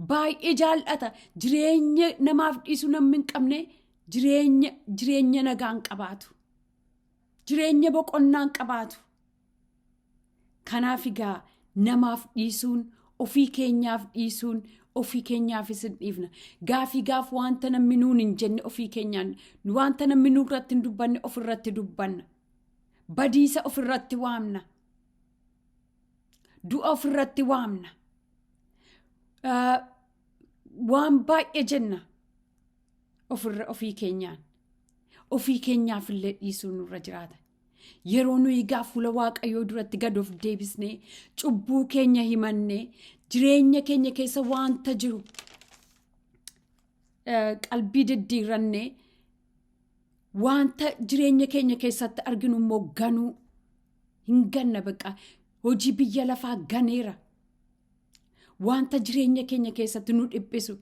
Baay'ee jaallata. Jireenya namaaf dhiisuu namni hin qabne jireenya nagaan qabaatu. Jireenya boqonnaan qabaatu. Kanaaf egaa namaaf dhiisuun, ofii keenyaaf dhiisuun, ofii keenyaafis hin dhiifna. Gaafii gaaf wanta namni nuun hin jenne ofii keenyaan, wanta namni nurratti hin dubbanne ofirratti dubbanna. Badiisa ofirratti waamna. Du'a ofirratti waamna. Waan baay'ee jenna ofirra ofii keenyaan. Ofii keenyaaf illee dhiisuu nurra jiraata. Yeroo nuyi egaa fuula Waaqayyoo duratti gad of deebisnee, cubbuu keenya himannee, jireenya keenya keessa wanta jiru qalbii diddiirrannee, wanta jireenya keenya keessatti arginu immoo ganuu hin ganna, baqa hojii biyya lafaa ganeera. Wanta jireenya keenya keessatti nu dhiphisu,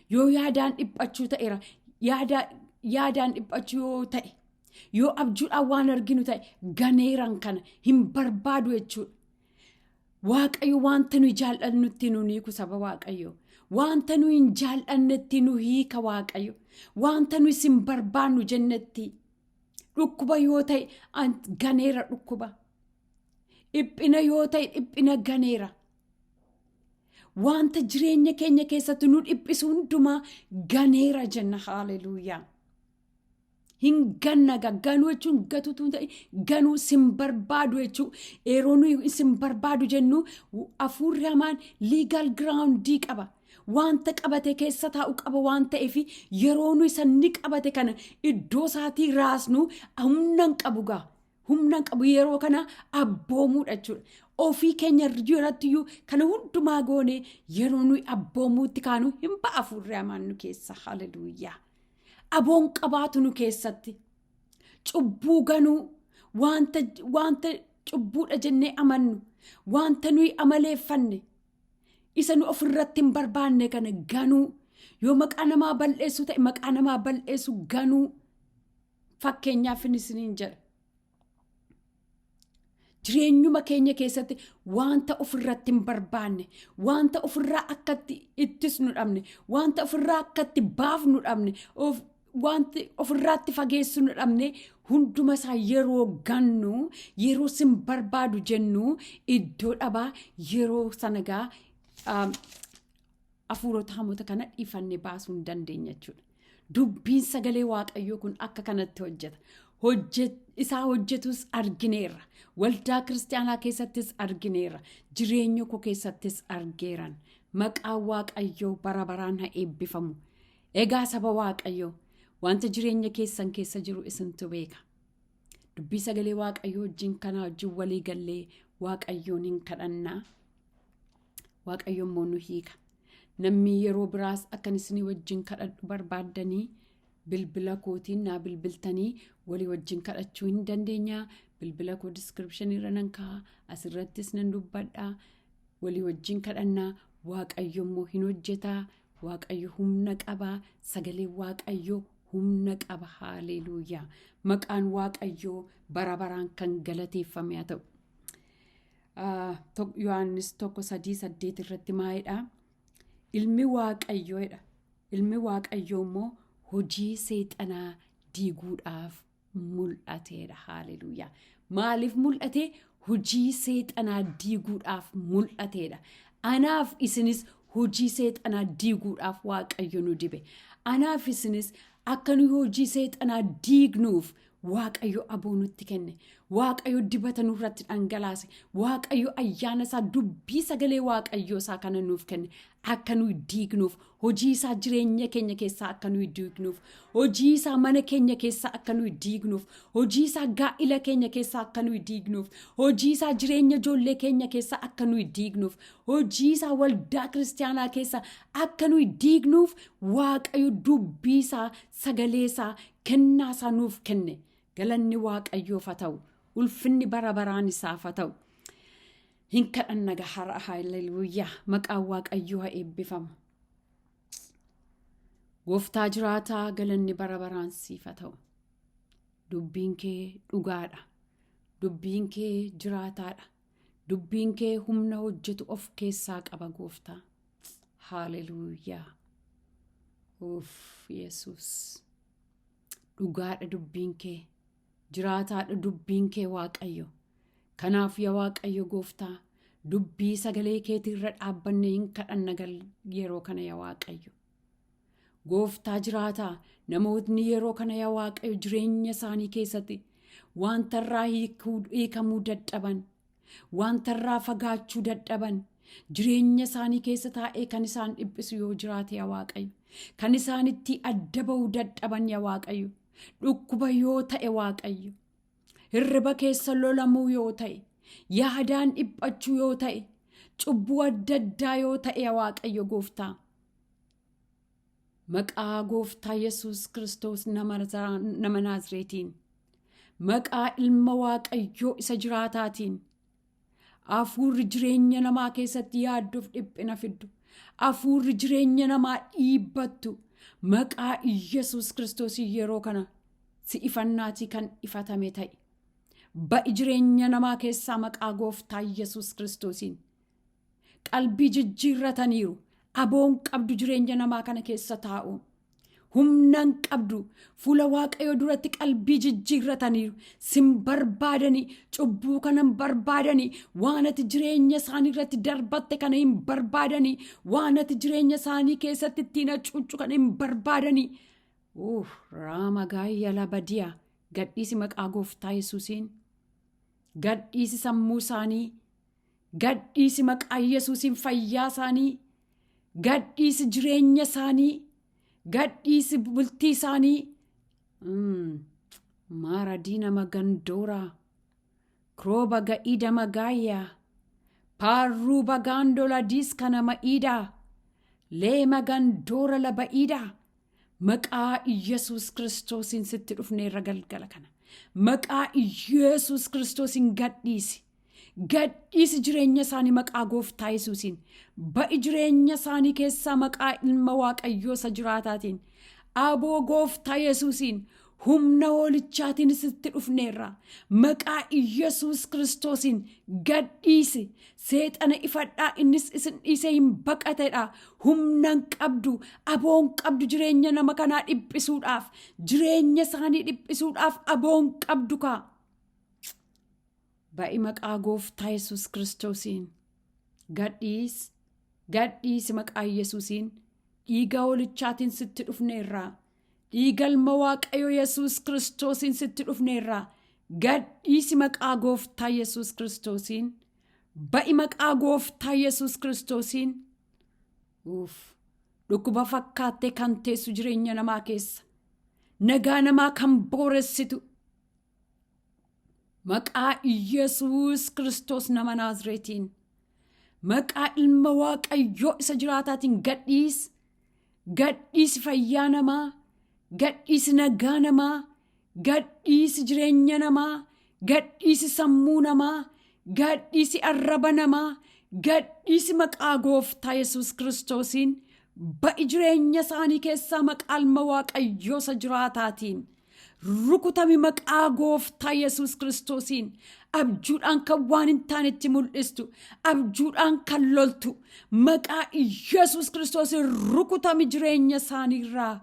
yoo yaadaan dhiphachuu ta'eera, yaadaan dhiphachuu yoo ta'e, yoo abjuudhaan waan arginu ta'e, ganeeran, kana hin barbaadu jechuudha. Waaqayyo wanta nuyi jaallannutti nu hiiku, saba Waaqayyo. Wanta nuyi hin jaallannetti nu hiika Waaqayyo. Wanta nuyi sin barbaannu jennetti. Dhukkuba yoo ta'e, ganeera dhukkuba. Dhiphina yoo ta'e, dhiphina ganeera. Wanta jireenya keenya keessatti nu dhiphisu hundumaa ganeera jenna, haaleluuyaa. Hin ganna. Ganuu jechuun gatuutu hin ta'in, ganuu sin barbaadu jechuu. Yeroo nuyi sin barbaadu jennu hafuurri hamaan legal groundii qaba. Wanta qabate keessa taa'u qaba waan ta'eef, yeroo nuyi sanni qabate kana iddoo isaatii raasnu humna hin qabu gaa. Humna hin qabu. Yeroo kana abboomuudha jechuudha. Ofii keenya irratti iyyuu kana hundumaa goone, yeroo nuyi abboomuutti kaanu hin ba'a hafuurri hamaan nu keessa. Haleluuyaa. Aboon qabaatu nu keessatti. Cubbuu ganuu, wanta cubbuudha jennee amannu, wanta nuyi amaleeffanne, isa nu ofirratti hin barbaanne kana ganuu, yoo maqaa namaa balleessu ta'e, maqaa namaa balleessu ganuu, fakkeenyaaf inni isiniin jedha. Jireenyuma keenya keessatti wanta ofirratti hin barbaanne, wanta ofirraa akkatti ittisnu dhabne, wanta ofirraa akkatti baafnu dhabne, wanti ofirraatti fageessu nu dhabne hunduma isaa yeroo gannu, yeroo sin barbaadu jennu, iddoo dhabaa. Yeroo sana gaa hafuurota hamoota kana dhiifannee baasuu hin dandeenya jechuudha. Dubbiin sagalee Waaqayyoo kun akka kanatti hojjeta. Isaa hojjetus argineerra. Waldaa kiristaanaa keessattis argineerra. Jireenya koo keessattis argeeran. Maqaan Waaqayyoo bara baraan haa eebbifamu. Egaa saba Waaqayyoo, wanta jireenya keessan keessa jiru isintu beeka. Dubbii sagalee Waaqayyoo wajjin kanaa wajjin walii gallee Waaqayyoon hin kadhannaa. Waaqayyo immoo nu hiika. Namni yeroo biraas akkan isinii wajjin kadhadhu barbaaddanii, bilbila kootiin naa bilbiltanii walii wajjin kadhachuu hin dandeenya. Bilbila koo descriptionii irra nan kaa'a. Asirrattis nan dubbadha. Walii wajjin kadhannaa. Waaqayyo immoo hin hojjetaa. Waaqayyo humna qabaa. Sagalee Waaqayyo humna qaba. Haaleluuyaa. Maqaan Waaqayyoo bara baraan kan galateeffame haa ta'u. Yohaannis 1:3-8 irratti maalidha? Ilmi Waaqayyoodha. Ilmi Waaqayyoo immoo hojii seexanaa diiguudhaaf mul'ateedha. Haaleluuyaa. Maaliif mul'ate? Hojii seexanaa diiguudhaaf mul'ateedha. Anaaf isinis hojii seexanaa diiguudhaaf Waaqayyo nu dibe. Anaaf isinis akka nu hojii seexanaa diignuuf. Waaqayyo aboo nutti kenne. Waaqayyo dibata nurratti dhangalaase. Waaqayyo ayyaana isaa dubbii sagalee Waaqayyoo isaa kana nuuf kenne. Akka nuyi diignuuf, hojii isaa jireenya keenya keessaa akka nuyi diignuuf, hojii isaa mana keenya keessaa akka nuyi diignuuf, hojii isaa gaa'ila keenya keessaa akka nuyi diignuuf, hojii isaa jireenya ijoollee keenya keessaa akka nuyi diignuuf, hojii isaa waldaa kiristaanaa keessaa akka nuyi diignuuf Waaqayyo dubbii isaa, sagalee isaa, kennaa isaa nuuf kenne. Galanni Waaqayyoof haa ta'u. Ulfinni bara baraan isaaf haa ta'u. Hin kadhanna har'a haalleluuyaa. Maqaan Waaqayyoo haa eebbifamu. Gooftaa jiraataa galanni bara baraan siif haa ta'u. Dubbiin kee dhugaadha. Dubbiin kee jiraataadha. Dubbiin kee humna hojjetu of keessaa qaba gooftaa. Haalleluuyaa. Uff Yesuus. Dhugaadha dubbiin kee. Jiraataadha dubbiin kee Waaqayyo. Kanaaf yaa Waaqayyo gooftaa dubbii sagalee keetiirra dhaabbannee hin kadhanna yeroo kana yaa Waaqayyo. Gooftaa jiraataa namootni yeroo kana yaa Waaqayyo jireenya isaanii keessatti wanta irraa hiikamuu dadhaban, wanta irraa fagaachuu dadhaban, jireenya isaanii keessa taa'ee kan isaan dhiphisu yoo jiraate yaa Waaqayyo, kan isaan itti adda ba'uu dadhaban yaa Waaqayyo, dhukkuba yoo ta'e Waaqayyo, hirriba keessa lolamuu yoo ta'e, yaadaan dhiphachuu yoo ta'e, cubbuu adda addaa yoo ta'e yaa Waaqayyo gooftaa. Maqaa gooftaa Yesuus Kiristoos nama Naazreetiin, maqaa ilma Waaqayyoo isa jiraataatiin, hafuurri jireenya namaa keessatti yaaddoof dhiphina fiddu, hafuurri jireenya namaa dhiibbattu, maqaa Yesuus Kiristoos yeroo kana si ifannaatii kan ifatame ta'e. Ba'i jireenya namaa keessaa maqaa gooftaa Yesuus Kiristoosiin. Qalbii jijjiirrataniiru. Aboon qabdu jireenya namaa kana keessa taa'u. Humnan qabdu fuula Waaqayyoo duratti qalbii jijjiirrataniiru. Sin barbaadanii cubbuu kana hin barbaadanii waan ati jireenya isaanii irratti darbatte kana hin barbaadanii waan ati jireenya isaanii keessatti ittiin hacuuccu kana hin barbaadanii. Raama gaayya labadiya gadhiisi maqaa gooftaa Yesuusiin. Gadhiisi sammuu isaanii. Gadhiisi maqaa Yesuusiin fayyaa isaanii. Gadhiisi jireenya isaanii. Gadhiisi bultii isaanii. Maara diina magandooraa. Kirooba ga'iida magaayyaa. Paarruu bagaandola diiska nama iidaa. Leema gandoora laba iidaa. Maqaa Iyyasuus Kiristoosiin sitti dhufneerra galgala kana. Maqaa Iyyasuus Kiristoosiin gadhiisi. Gadhiisi jireenya isaanii maqaa gooftaa Yesuusiin. Ba'i jireenya isaanii keessaa maqaa ilma Waaqayyoo isa jiraataatiin. Aboo gooftaa Yesuusiin humna hoolichaatiin sitti dhufneerra. Maqaa Iyyasuus Kiristoosiin gadhiisi. Seexana ifadhaa innis isin dhiisee hin baqatedha. Humna hin qabdu, aboo hin qabdu jireenya nama kanaa dhiphisuudhaaf, jireenya isaanii dhiphisuudhaaf aboo hin qabdu kaa. Ba'i maqaa gooftaa Yesuus Kiristoosiin. Gadhiis, gadhiisi maqaa Yesuusiin. Dhiiga hoolichaatiin sitti dhufneerra. Dhiiga ilma Waaqayyo Yesuus Kiristoosiin sitti dhufneerra. Gadhiisi maqaa gooftaa Yesuus Kiristoosiin. Ba'i maqaa gooftaa Yesuus Kiristoosiin. Uuf. Dhukkuba fakkaattee kan teessu jireenya namaa keessa. Nagaa namaa kan booressitu. Maqaa Yesuus Kiristoos nama Naazreetiin. Maqaa ilma Waaqayyoo isa jiraataatiin gadhiisi. Gadhiisi fayyaa namaa. Gadhiisi nagaa namaa. Gadhiisi jireenya namaa. Gadhiisi sammuu namaa. Gadhiisi arraba namaa. Gadhiisi maqaa gooftaa Yesuus Kiristoosiin. Ba'i jireenya isaanii keessaa maqaa ilma Waaqayyoo isa jiraataatiin. Rukutami maqaa gooftaa Yesuus Kiristoosiin. Abjuudhaan kan waan hin taanetti mul'istu. Abjuudhaan kan loltu. Maqaa Yesuus Kiristoosiin rukutami jireenya isaaniirraa.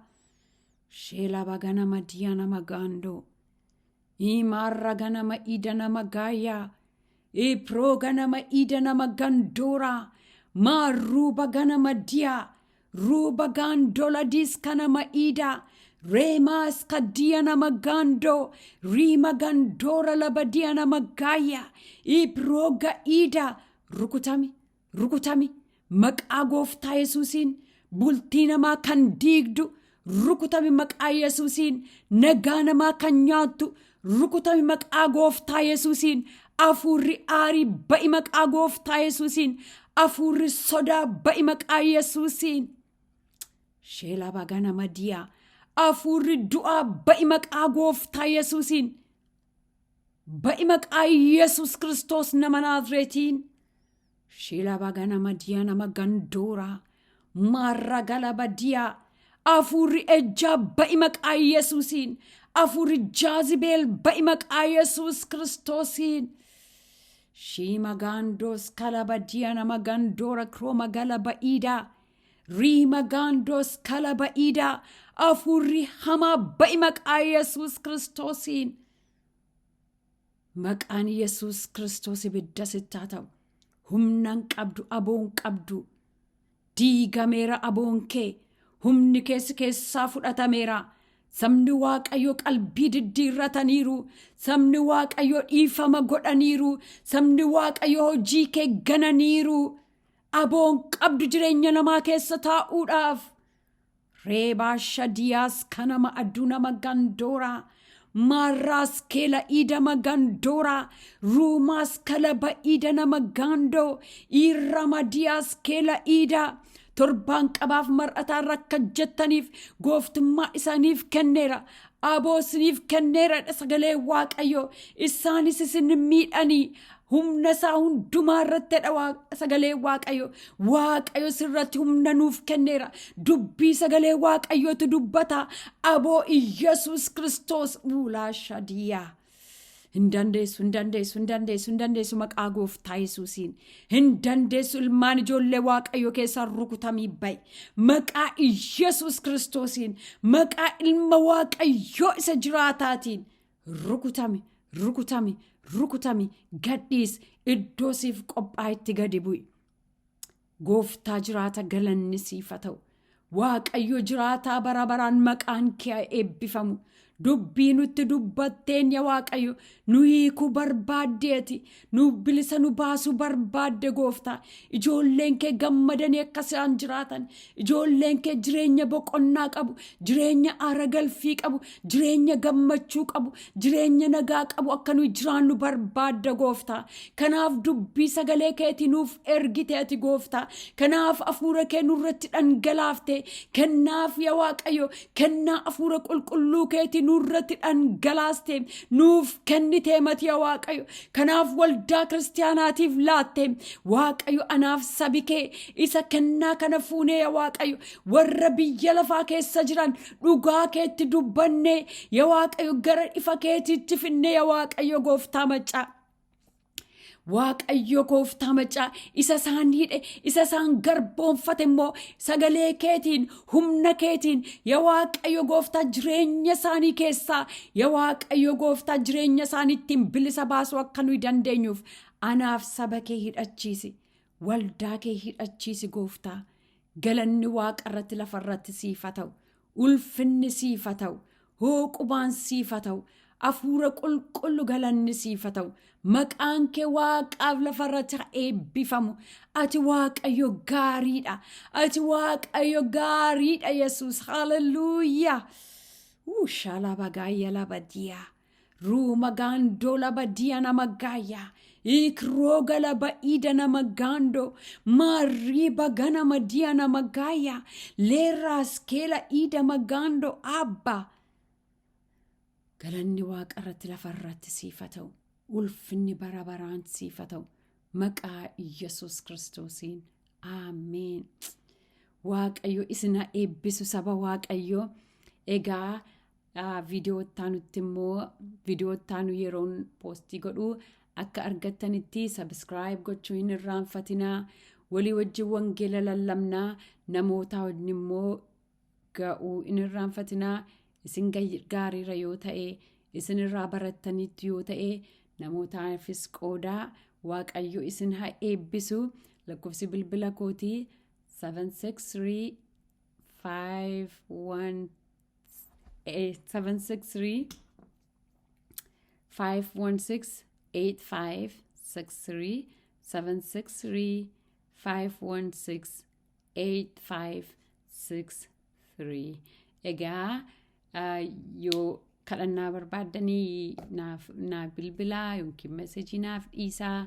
Sheela bagana madiya nama gaandoo. Imaarra ganama ida nama gaayaa. Iproo ganama ida nama gandooraa. Maaruuba ganama diyaa. Ruuba gaandola diiska nama iidaa. Reemaas kaddiya nama gandoo riima gandoora labadiya nama gaaya ibrooga iida rukutami rukutami maqaa gooftaa Yesuusiin bultii namaa kan diigdu rukutami maqaa Yesuusiin nagaa namaa kan nyaattu rukutami maqaa gooftaa Yesuusiin afuurri aarii ba'i maqaa gooftaa Yesuusiin afuurri sodaa ba'i maqaa Yesuusiin. Sheelaa bagana madiyaa afuurri du'aa ba'i maqaa gooftaa Yesuusiin ba'i maqaa Yesuus Kiristoos nama Naazreetiin. Sheelaa bagana madiyaa nama gandooraa maarra galaba diyaa afuurri ejjaa ba'i maqaa Yesuusiin afuurri jaazibeel ba'i maqaa Yesuus Kiristoosiin. Shiima gaandoos kalaba diya nama gandoora kirooma galaba iidaa. Riima gaandoos kalaba iidaa afuurri hamaa ba'i maqaa Yesuus Kiristoosiin. Maqaan Yesuus Kiristoos ibidda sitti haa ta'u. Humna hin qabdu aboon qabdu. Diigameera aboon kee. Humni kee si keessaa fudhatameera. Sabni Waaqayyoo qalbii diddiirrataniiru. Sabni Waaqayyoo dhiifama godhaniiru. Sabni Waaqayyoo hojii kee gananiiru. Aboon qabdu jireenya namaa keessa taa'uudhaaf. Reebaa shadiyaas kanama aduu nama gandooraa. Maarraas keela iidama gandooraa. Ruumaas kalaba iida nama gaandoo. Iirramadiyaas keela iidaa. Torbaan qabaaf mar'ataa rakka jettaniif gooftummaa isaaniif kenneera. Aboo isiniif kenneera sagalee Waaqayyoo. Isaanis isin miidhanii humna isaa hundumaa irratti dha sagalee Waaqayyoo. Waaqayyo sirratti humna nuuf kenneera. Dubbii sagalee Waaqayyootu dubbata. Aboo Iyyasuus Kiristoos uulaa shadiyaa. Hin dandeessu, hin dandeessu, hin dandeessu, hin dandeessu maqaa gooftaa Yesuusiin. Hin dandeessu ilmaan ijoollee Waaqayyoo keessaa rukutamii ba'i. Maqaa Iyyasuus Kiristoosiin, maqaa ilma Waaqayyoo isa jiraataatiin rukutami, rukutami, rukutami, gadhiis iddoo siif qophaa'etti gadi bu'i. Gooftaa jiraata galanni siif haa ta'u. Waaqayyo jiraataa bara baraan maqaan kee haa eebbifamu. Dubbii nutti dubbatteen yaa Waaqayyo nu hiikuu barbaaddeeti. Nu bilisa nu baasuu barbaadde gooftaa. Ijoolleen kee gammadanii akka isaan jiraatan. Ijoolleen kee jireenya boqonnaa qabu, jireenya aara galfii qabu, jireenya gammachuu qabu, jireenya nagaa qabu akka nuyi jiraannu barbaadda gooftaa. Kanaaf dubbii sagalee keetii nuuf ergite ati gooftaa. Kanaaf hafuura kee nurratti dhangalaafte. Kennaaf yaa Waaqayyo kennaa hafuura qulqulluu keetii nurratti dhangalaaste nuuf kennitee mati yaa Waaqayyo. Kanaaf waldaa kiristaanaatiif laatte Waaqayyo anaaf sabi kee isa kennaa kana fuunee yaa Waaqayyo warra biyya lafaa keessa jiran dhugaa keetti dubbannee yaa Waaqayyo gara ifa keetiitti finnee yaa Waaqayyo gooftaa maccaa. Waaqayyo gooftaa maccaa isa isaan hidhe isa isaan garboonfate immoo sagalee keetiin humna keetiin yaa Waaqayyo gooftaa jireenya isaanii keessaa yaa Waaqayyo gooftaa jireenya isaanii ittiin bilisa baasuu akka nuyi dandeenyuuf anaaf saba kee hidhachiisi waldaa kee hidhachiisi gooftaa galanni waaqa irratti lafa irratti siif haa ta'u ulfinni siif haa ta'u hooqubaan siif haa ta'u hafuura qulqullu galanni siif haa ta'u maqaan kee waaqaaf lafa irratti haa eebbifamu ati waaqayyo gaariidha ati waaqayyo gaariidha yesuus haleluuyaa ushalabagaaya labadiyaa ruuma gaandoo labadiya nama gaaya ikrooga laba ida nama gaando maariba ganama diya nama gaaya leeraas keela ida magaando abba galanni waaqa irratti lafa irratti siif haa ta'u ulfinni bara baraan siif haa ta'u maqaa Yesuus Kiristoosiin aameen. Waaqayyo isin haa eebbisu saba Waaqayyo egaa viidiyoo ittaanutti immoo viidiyoo ittaanu yeroon poostii godhu akka argattanitti sabiskiraayib gochuu hin irraanfatinaa walii wajjin wangeela lallabnaa namoota wajjin immoo ga'uu hin irraanfatinaa isin gaariirra yoo ta'e isin irraa barattanitti yoo ta'e namootaafis qoodaa waaqayyo isin haa eebbisu lakkoofsi bilbila kootii 763 51. 763 516 8563, 763 516 8563. Egaa yoo kadhannaa barbaaddanii naaf naa bilbilaa yookiin message naaf dhiisaa.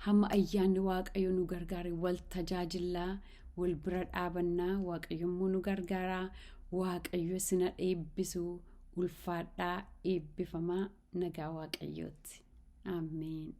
Hamma ayyaanni Waaqayyo nu gargaare wal tajaajillaa, wal bira dhaabannaa. Waaqayyo immoo nu gargaaraa. Waaqayyo sina eebbisu. Ulfaadhaa, eebbifamaa, nagaa Waaqayyootti. Ameen.